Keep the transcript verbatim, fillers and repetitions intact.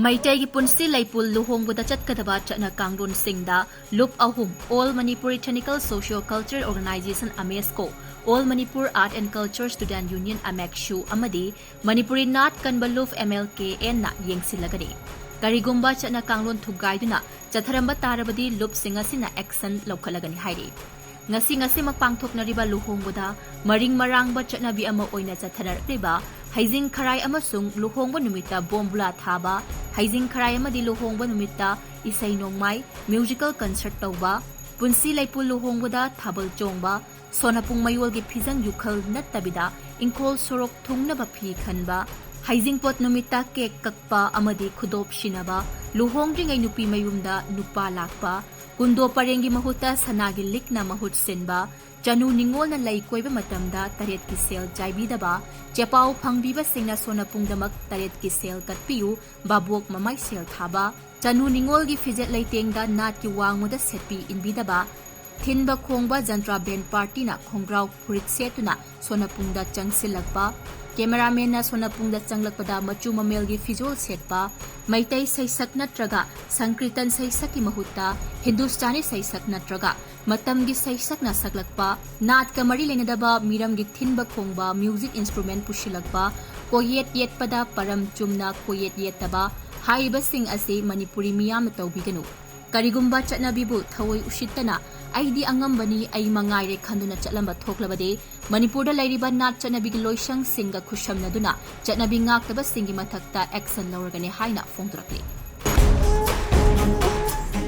ꯃꯩꯇꯩꯒꯤ ꯄꯨꯟꯁꯤ ꯂꯩꯄꯨꯜ ꯂꯨꯍꯣꯡꯕꯗ ꯆꯠꯀꯗꯕ ꯆꯠꯅ ꯀꯥꯡꯂꯣꯟꯁꯤꯡꯗ ꯂꯨꯞ ꯑꯍꯨꯝ, All Manipur Ethnical Socio-Cultural Organization, AMESCO, All Manipur Art and Culture Student Union, AMACSU, ꯑꯃꯗꯤ ꯃꯅꯤꯄꯨꯔꯤ ꯅꯥꯠ ꯀꯟꯕ ꯂꯨꯞ, M L K N, ꯅ ꯌꯦꯡꯁꯤꯜꯂꯒꯅꯤ꯫ ꯀꯔꯤꯒꯨꯝꯕ ꯆꯠꯅ ꯀꯥꯡꯂꯣꯟ ꯊꯨꯒꯥꯏꯗꯨꯅ ꯆꯠꯊꯔꯝꯕ ꯇꯥꯔꯕꯗꯤ ꯂꯨꯞꯁꯤꯡ ꯑꯁꯤꯅ action ꯂꯧꯈꯠꯂꯒꯅꯤ ꯍꯥꯏꯔꯤ꯫ ꯉꯁꯤ ꯉꯁꯤꯃꯛ ꯄꯥꯡꯊꯣꯛꯅꯔꯤꯕ ꯂꯨꯍꯣꯡꯕꯗ ꯃꯔꯤꯡ ꯃꯔꯥꯡꯕ ꯆꯠꯅꯕꯤ ꯑꯃ ꯑꯣꯏꯅ ꯆꯠꯊꯅꯔꯛꯂꯤꯕ ꯍꯩꯖꯤꯡ ꯈꯔꯥꯏ ꯑꯃꯁꯨꯡ ꯂꯨꯍꯣꯡꯕ ꯅꯨꯃꯤꯠꯇ ꯕꯣꯝꯕꯨꯂꯥ ꯊꯥꯕ, ꯍꯩꯖꯤꯡ ꯈꯔꯥꯏ ꯑꯃꯗꯤ ꯂꯨꯍꯣꯡꯕ ꯅꯨꯃꯤꯠꯇ ꯏꯁꯩ ꯅꯣꯡꯃꯥꯏ, musical concert ꯇꯧꯕ, ꯄꯨꯟꯁꯤ ꯂꯩꯄꯨꯜ ꯂꯨꯍꯣꯡꯕꯗ ꯊꯥꯕꯜ ꯆꯣꯡꯕ, ꯁꯣꯅꯄꯨꯡ ꯃꯌꯣꯜꯒꯤ ꯐꯤꯖꯪ ꯌꯨꯈꯜ ꯅꯠꯇꯕꯤꯗ ꯏꯪꯈꯣꯜ ꯁꯣꯔꯣꯛ ꯊꯨꯡꯅꯕ ꯐꯤ ꯈꯟꯕ, ꯍꯩꯖꯤꯡꯄꯣꯠ ꯅꯨꯃꯤꯠꯇ ꯀꯦꯛ ꯀꯛꯄ ꯑꯃꯗꯤ ꯈꯨꯗꯣꯞ ꯁꯤꯅꯕ, ꯂꯨꯍꯣꯡꯗ꯭ꯔꯤꯉꯩ ꯅꯨꯄꯤ ꯃꯌꯨꯝꯗ ꯅꯨꯄꯥ ꯂꯥꯛꯄ, ꯀꯨꯟꯗꯣ ꯄꯔꯦꯡꯒꯤ ꯃꯍꯨꯠꯇ ꯁꯅꯥꯒꯤ ꯂꯤꯛꯅ ꯃꯍꯨꯠ ꯁꯤꯟꯕ, ꯆꯅꯨ ꯅꯤꯉꯣꯜꯅ ꯂꯩ ꯀꯣꯏꯕ ꯃꯇꯝꯗ ꯇꯔꯦꯠꯀꯤ ꯁꯦꯜ ꯆꯥꯏꯕꯤꯗꯕ, ꯆꯦꯄꯥꯎ ꯐꯪꯕꯤꯕꯁꯤꯡꯅ ꯁꯣꯅꯄꯨꯡꯗꯃꯛ ꯇꯔꯦꯠꯀꯤ ꯁꯦꯜ ꯀꯠꯄꯤꯌꯨ, ꯚꯥꯕꯣꯛ ꯃꯃꯥꯏ ꯁꯦꯜ ꯊꯥꯕ, ꯆꯅꯨ ꯅꯤꯉꯣꯜꯒꯤ ꯐꯤꯖꯦꯠ ꯂꯩꯇꯦꯡꯗ ꯅꯥꯠꯀꯤ ꯋꯥꯡꯃꯗ ꯁꯦꯠꯄꯤ ꯏꯟꯕꯤꯗꯕ, ꯊꯤꯟꯕ ꯈꯣꯡꯕ ꯖꯟꯇ꯭ꯔꯥ ꯕꯦꯟ ꯄꯥꯔꯇꯤꯅ ꯈꯣꯡꯒ꯭ꯔꯥꯎ ꯐꯨꯔꯤꯠ ꯁꯦꯠꯇꯨꯅ ꯁꯣꯅꯄꯨꯡꯗ ꯆꯪꯁꯤꯜꯂꯛꯄ, ꯀꯦꯃꯦꯔꯥꯃꯦꯟꯅ ꯁꯣꯅꯄꯨꯡꯗ ꯆꯪꯂꯛꯄꯗ ꯃꯆꯨ ꯃꯃꯦꯜꯒꯤ ꯐꯤꯖꯣꯜ ꯁꯦꯠꯄ, ꯃꯩꯇꯩ ꯁꯩꯁꯛ ꯅꯠꯇ꯭ꯔꯒ ꯁꯪꯀ꯭ꯔꯤꯇꯟ ꯁꯩꯁꯛꯀꯤ ꯃꯍꯨꯠꯇ ꯍꯤꯟꯗꯨꯁꯇꯥꯅꯤ ꯁꯩꯁꯛ ꯅꯠꯇ꯭ꯔꯒ ꯃꯇꯝꯒꯤ ꯁꯩꯁꯛꯅ ꯁꯛꯂꯛꯄ, ꯅꯥꯠꯀ ꯃꯔꯤ ꯂꯩꯅꯗꯕ ꯃꯤꯔꯝꯒꯤ ꯊꯤꯟꯕ ꯈꯣꯡꯕ, music instrument ꯄꯨꯁꯤꯜꯂꯛꯄ, ꯀꯣꯌꯦꯠ ꯌꯦꯠꯄꯗ ꯄꯔꯝ ꯆꯨꯝꯅ ꯀꯣꯌꯦꯠ ꯌꯦꯠꯇꯕ, ꯍꯥꯏꯔꯤꯕꯁꯤꯡ ꯑꯁꯤ ꯃꯅꯤꯄꯨꯔꯤ ꯃꯤꯌꯥꯝꯅ ꯇꯧꯕꯤꯒꯅꯨ꯫ ꯀꯔꯤꯒꯨꯝꯕ ꯆꯠꯅꯕꯤꯕꯨ ꯊꯑꯣꯏ ꯎꯁꯤꯠꯇꯅ "ꯑꯩꯗꯤ ꯑꯉꯝꯕꯅꯤ, ꯑꯩ ꯃꯉꯥꯏꯔꯦ" ꯈꯟꯗꯨꯅ ꯆꯠꯂꯝꯕ ꯊꯣꯛꯂꯕꯗꯤ, ꯃꯅꯤꯄꯨꯔꯗ ꯂꯩꯔꯤꯕ ꯅꯥꯠ ꯆꯠꯅꯕꯤꯒꯤ ꯂꯣꯏꯁꯪꯁꯤꯡꯒ ꯈꯨꯠꯁꯝꯅꯗꯨꯅ ꯆꯠꯅꯕꯤ ꯉꯥꯛꯇꯕꯁꯤꯡꯒꯤ ꯃꯊꯛꯇ action ꯂꯧꯔꯒꯅꯤ ꯍꯥꯏꯅ ꯐꯣꯡꯗꯣꯔꯛꯂꯤ꯫